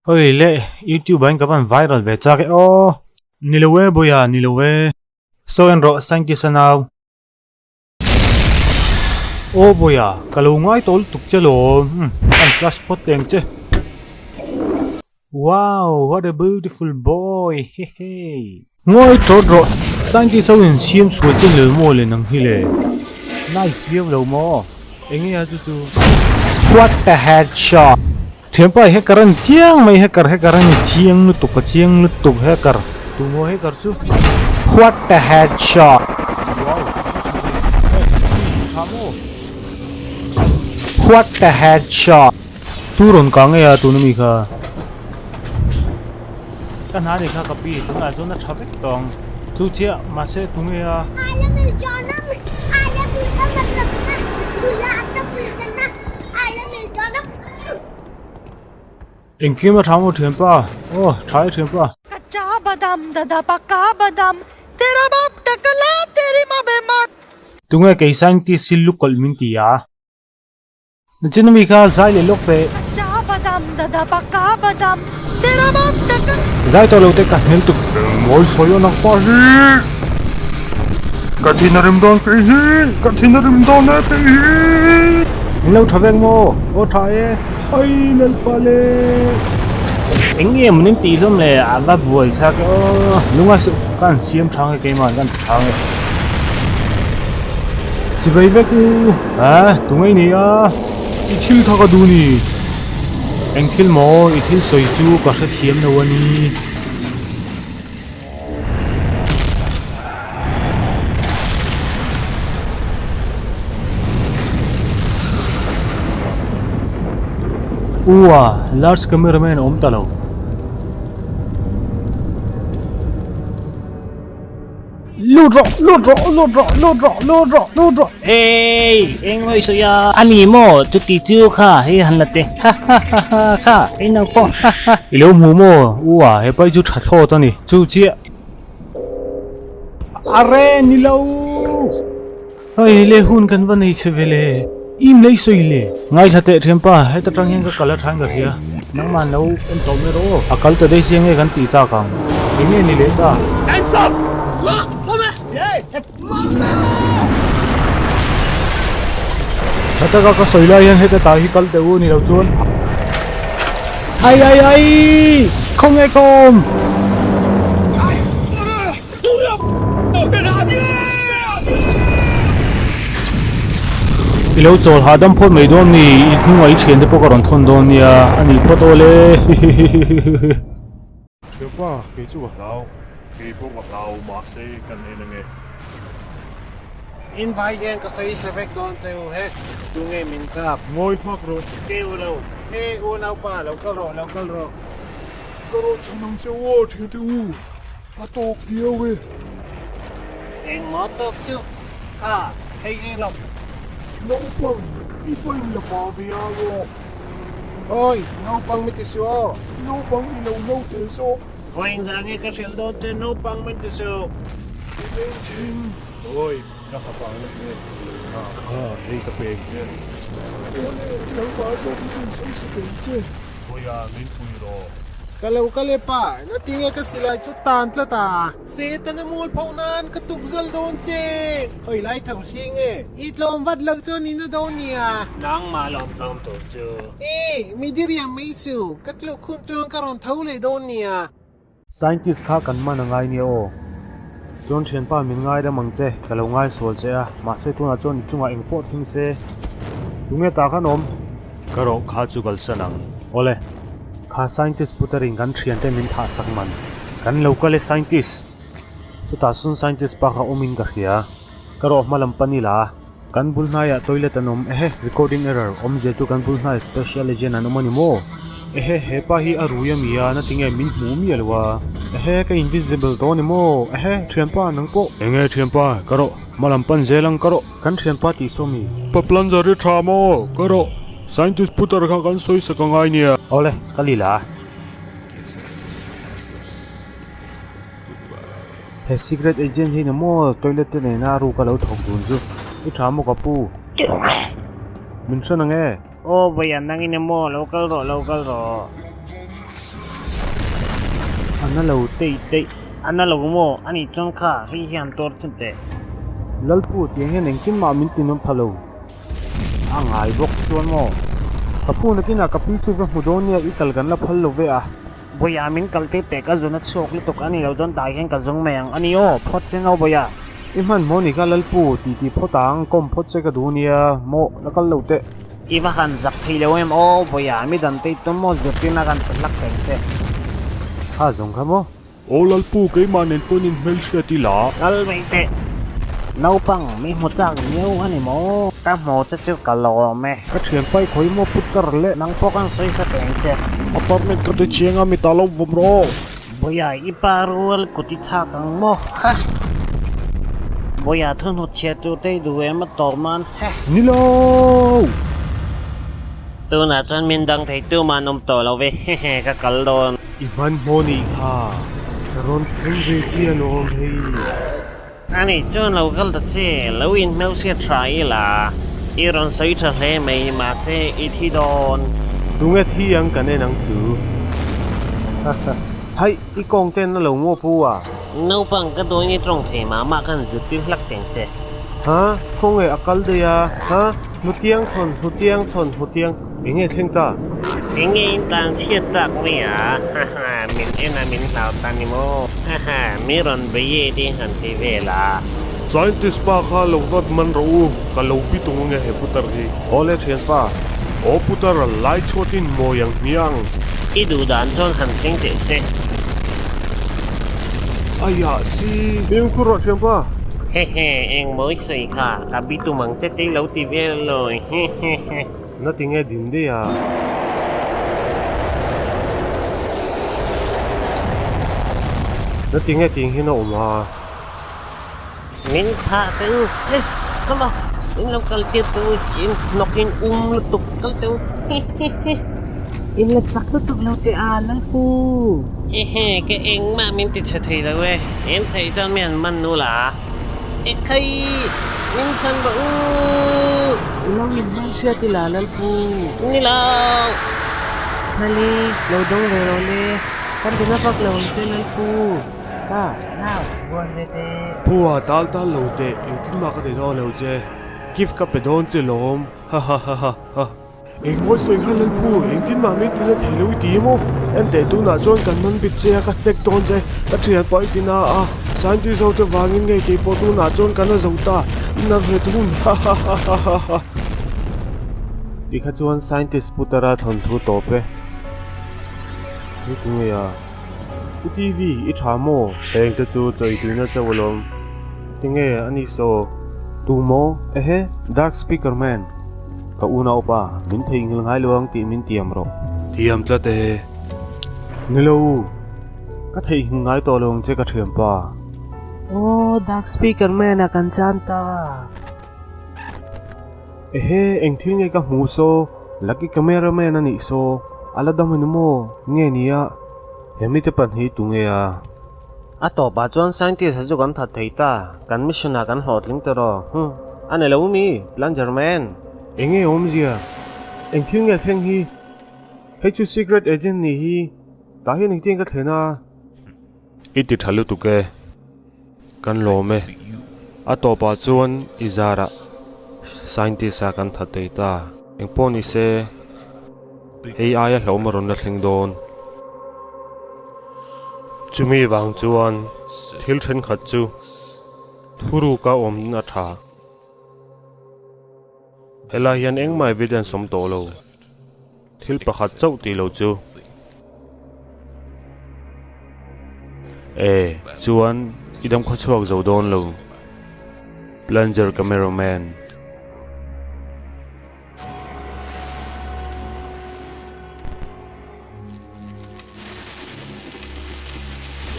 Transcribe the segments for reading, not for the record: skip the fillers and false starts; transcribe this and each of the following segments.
Oi le, YouTube ah in ka van viral ve chak e aw. Ni lo e Boya, ni lo e. Sawi an rawh scientist a nau. Aw Boya, ka lo ngai tawh lutuk che lawm. Umm, an flash phawt teh ang che. Wow, what a beautiful boy, hehe. Ngawi tawt rawh, scientist ho in siam sual che ni lo maw le nang hi le. Nice viau lo maw? Enge a chu chu? What a headshot! Thianpa i hacker a ni chiang mai, hacker hacker a ni chiang lutuk a chiang lutuk hacker. Tu maw hacker chu? What a headshot! Wow, tha maw? What a headshot! Tu rawn kang e a tuna mi kha. Ka hna ni kha ka pi tunah chuan a tha vek tawh ang. Chu chiah mahse tunge a. Engkim a tha maw thianpa? Aw tha e thianpa. Kacha badam dada paka badam tera baap takla teri maa bemar. Tunge kei scientist hi lukawlh min ti a? Nichin ami kha zai leh lawk teh. Kacha badam dada paka badam tera baap taka. Zai tawh lo teh ka hmel tuk. Engmawi sawi a nak pa hi. Ka thin a rim dawn kei hi. Ka thin a rim dawn e kei hi. Min lo tha vek maw? Aw tha e. Ai Lalpa le. Eng nge maw nin tih hlawm le a va buai chak e aw. Lunga suh ka han siam thang e keimah an kan ti thang e. Chibai vek u. A, tunge i ni a? I thil kha ka duh ni. Eng thil maw? I thil sawi chu ka hrethiam lo a ni. Ua, large cameraman a awm ta lo. Lut rawh, lut rawh, lut rawh, lut rawh, lut rawh, lut rawh. Hey, eng ngawi sawi a? A ni maw? Chuti chu kha hei han la teh. Ha ha ha ha kha, hei nang pawh ha ha. I lo hmu maw? U a, he pai chu tha thlawt a ni. Chu chiah. A re ni lo. Hei le hun kan va nei che ve le. Im lei sawi le. Ngaithla teh thianpa, heta tang hian ka kal a thain ka hria. Nangman lo en tawh mai rawh aw. A kal ta daih sia nge kan tih tak ang. Eng nge ni leh ta? Tha taka ka sawi lai hian heta tah hi kal teh u ni lo chuan. Ai ai ai! Khawnge ka awm? I lo chawl hahdam phawt mai dawn ni, i hnungah i thiante pawh ka rawn thawn dawn nia, a nih phawt aw le. Thianpa, kei chu ka hlau. Kei pawh ka hlau, mahse kan en ange. In vai hian ka sawi sa vek dawn che u he, tunge min kap? Ngawi hmak rawh. Keu lo, he unaupa, lo kal rawh, lo kal rawh. Ka rawn chhan ang che u aw, thiante u. A tawk viau e. Eng maw tawk chu? Kha, hei hi lawk. Naupang, i va in la pa ve a rawh. Awi, naupang mi ti suh aw. Naupang ni lo naute zawk. Vawiin zan hi ka hrilh dawn che naupang min ti suh. I beng chhing. Awi, ka fapa na te kha. Kha, hei ka pek che. Awle, nangmah zawk hi ka insawi sa thei che. Khawiah min pui rawh. Ka lo kal e pa, natinge ka silai chu tan tlat a? Setana mual pho nan ka tuk zal dawn che. Khawi lai tho si nge? I tlawm vat loh chuan i na dawn nia. Nangmah lawm tlawm tur chu. E, mi diriam mai su, ka tluk hun chuan ka rawn tho leh dawn nia. Scientist kha kan man a ngai nia aw. Chuan thianpa min ngai ram ang che, ka lo ngai sual che a, mahse tunah chuan i chungah eng pawh thleng se. Tunge tah khan awm? Ka rawh kha chu kalsan ang. Awle, kha scientist putar in kan thiante min thah sak man. Kan lo kal e scientist. Chutah chuan scientist pa kha awm in ka hria. Ka rawh hma lam pan ila. Kan bul hnaiah toilet an awm ehe recording error awmzia chu kan bul hnaiah special agent an awm a ni maw? Ehe hepa hi a rui a mi a na tinge min hmu miah lo a ehe ka invisible tawh a ni maw ehe thianpa nang pawh. Enge thianpa ka rawh hma lam pan zel ang ka rawh. Kan thianpa tih saw mi. Pa plunger hi tha maw ka rawh scientist putar kha kan sawi sak angai nia. Awle ka lila. He secret agent hi ni maw toilet te nena a ruk a lo thawk dun chu i tha maw ka pu min hran ang e. Aw vawian nangin emaw lo kal rawh lo kal rawh. A na lo teih teih. A na lo maw? A nih chuan kha hei hian tuar chhin teh. Lalpu, tiang hian engtin mah min ti nawm pha lo. A ngai bawk chuan maw? Ka pu nakinah ka pi chu va hmu dawn nia i kal kan la phal lo ve a. Bawiha min kal tir teh ka zun a chhuak lutuk a ni lo chuan tah hian ka zung mai ang a ni aw phawt che no Bawiha. I hman maw ni kha Lalpu ti ti phawt ang kawm phawt che ka duh nia maw la kal lo teh. I va han zak thei lo em aw Bawiha mi dan te i tum maw zirtirna kan pe hlak reng che. Kha zawng kha maw? Aw Lalpu keimah nen pawn in hmelhriat ila. Kal mai teh. Naupang mi hmu chak miau a ni maw? Ka hmu che chu ka lawm e. Ka thianpa i khawi maw put kar le. Nang pawh kan sawi sa teng che. Apartment ka ti chiang a mita lo vawm rawh. Bawiha i pa rual kut i thlak ang maw? Ha! Bawiha thuhnut chhiat tur te i duh em a tawp man? He! Ni lo! Tunah chuan min dang thei tu mah an awm tawh lo ve. Hehe ka kal dawn. I hmanhmawh nih kha ka rawn thleng ve chi a lawm hei. A nih chuan lo kal ta che, lo inhmelhriat tha ila, i rawn sawi tha hle mai, mahse i thi dawn. Tunge thi ang kan en ang chu. Haih, i kawng ten a lo maw pu a? Naupang ka dawn i tawng thei mah mah khan zirtir hlak teng che. Ha, khawnge a kal daih a? Ha, hnutiang chhawn, hnutiang chhawn, hnutiang. Enge thleng ta? Enge in tlan chhiat tak mai a? Haha, min en a min hlau ta ni maw? Haha, mi rawn bei e tih han ti vel a. Scientist pa kha lo vat man rawh u, ka lo pi tung ange he putar hi. Awle thianpa. Aw putar a lai chhuatin mawi ang hmiang. I duh dan chuan han thleng teh se. Aiah si. Fimkhur rawh thianpa. Hehe, eng mawi sawi kha, ka bi tum ang che tei lo ti vel lawi. Hehehe. Na ti nge din daih a? Na ti nge ting hian a awm a? Min thlah teh u. Eh, come on. Min lo kal tir teh u. In hnawk in um lutuk kal teh u. Hehehe. In la chak lutuk lo teh a, Lalpu. Hehe, ka engmah min ti tha thei lo e. En theih chuan mi han man nu la. Ekhai! Min chhan rawh u! I lo inhmang hriat ila Lalpu. Ni lo! Nali, lo dawng ve rawh le. Kan ti na vak lo ang che Lalpu. Ka, nau, buan ve teh. Pua, tal tal lo teh, engtin mah ka ti dawn lo che. Gift ka pe dawn che lawm. Ha ha ha ha ha. Engmawi sawi kha Lalpu, engtin mah min tina thei lo i ti maw? Enteh tunah chuan kan man bit che a, ka hnek dawn che, ka thian pawh i ti na a, scientist ho te vangin ngei kei pawh tunah chuan kan a zo ta, i na ve thung ha ha ha ha ha ha. Tikha chuan scientist putara thawnthu tawp e. Ni tu ngei a? U TV, i tha maw? Heng te chu chawi tuina chauh alawm. Tinge a ni saw? Tu maw? Ehe, Dark Speaker Man. Ka unaupa, min theihnghilh ngai lo ang tih min tiam rawh. Tiam tlat e. Ni lo u, ka theihnghilh ngai tawh lo ang che ka thianpa. Aw, Dark Speaker Man a kan chan ta. Ehe, eng thil nge ka hmu saw? Lucky Camera Man a nih saw. A la dam enu maw? Nge nia? He mite pan hi tu nge a? A tawpah chuan scientist a chu kan that thei ta, kan mission ah kan hlawhtling ta rawh. Huh, a ni lo mi, Plunger Man. Enge awmzia? Eng thil nge thleng hi? Hei chu secret agent nih hi, tah hian engtin ka thlen a? I ti tha lutuk e, kan lawm e. A tawpah chuan i zarah scientist ah kan that thei ta. Engpawh ni se, hei aia hlauhawm a rawn la thleng dawn. Chumi vang chuan thil thenkhat chu thuruka awm a tha. Helai hian engmah evidence awm tawh lo. Thil pakhat chauh tih lo chu. E, chuan i dam khawchhuak zo dawn lo. Plunger Cameraman.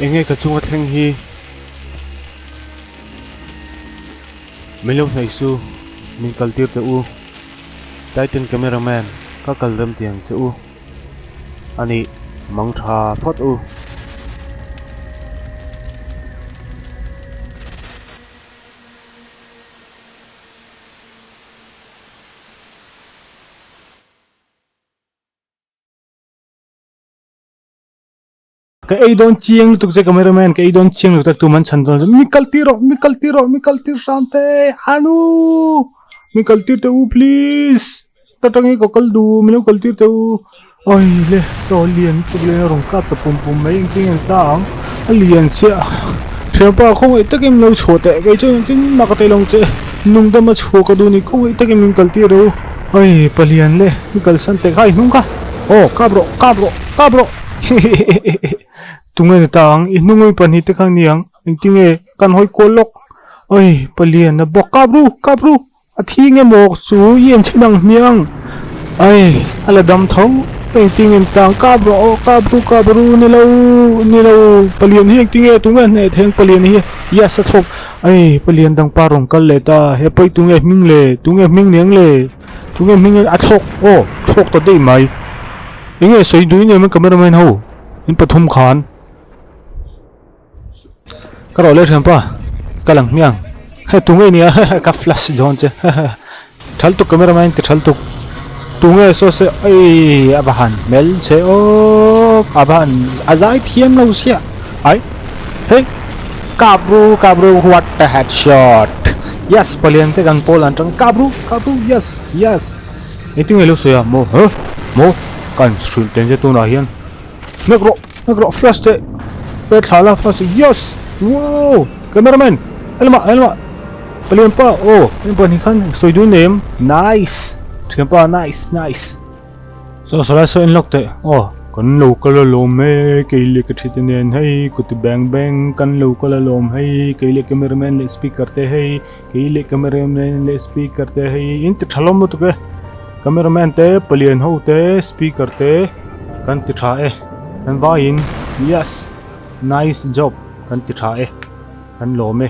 Enge ka chunga thleng hi Min lo hnaih su, min kal tir teh u. Titan camera man ka kal rem tiang che u a nih mang tha phawt u. Ka ei dawn chiang lutuk che cameraman ka ei dawn chiang lutuk che tuman chhan dawn mi kal tir rawh mi kal tir rawh mi kal tir hram te anu mi kal tir teh u please ta tang hi ka kal duh min lo kal tir teh u ai le saw lian lutuk lian a rawn kap ta pum pum mai engtin nge ta ang a lian chiah thianpa khawngaih takin min lo chhuah teh kei chuan engtin mah ka tei lo ang che nungdama chhuah ka duh a ni khawngaih takin min kal tir u ai palian le mi kalsan teh kha i hnung kha aw kap rawh kap rawh kap rawh. Tunge ni ta ang i hnung ami pahnih te kha ni ang engtinge kan hawi kual lawk oi palian a bawk kap ru kap ru a thi nge maw chu i en chhin ang hniang ai a la dam tho engtinge ni ta ang kap rawh aw kap ru kap ru ni lo ni lo palian hi engtinge tunge hneh theng palian hi yes a chhawk ai palian dang pa rawn kal leh ta hepa hi tunge hming le tunge hming ni ang le tunge hming a thlawk aw thlawk ta daih mai. Enge sawi duh in em cameraman ho in pathum khan ka rawh leh thianpa ka lang hmiang he tunge nia ka flash dawn che thal tuk cameraman ti thal tuk tunge saw se ei a va han hmel che aw a va han a zai thiam lo sia ai hei kap ru kap ru what a headshot yes palian te kan pawl an tang kap ru kap ru yes yes. Engtin nge lo sawi a maw huh maw kan hrilh teng che tunah hian hnek rawh hnek rawh flash teh pet thla la flash yes wow cameraman helma helma palian pa aw heng pahnih khan sawi dun em nice thianpa nice nice saw saw lai saw en lawk teh aw kan lo kal alawm e kei leh ka thite nen hei kuti bang bang kan lo kal alawm hei kei leh cameraman leh speaker te hei. Kei leh cameraman leh speaker te hei in ti tha hlawm lutuk e cameraman te palian ho te speaker te kan ti tha e kan vaiin yes nice job kan ti tha e kan lawm e.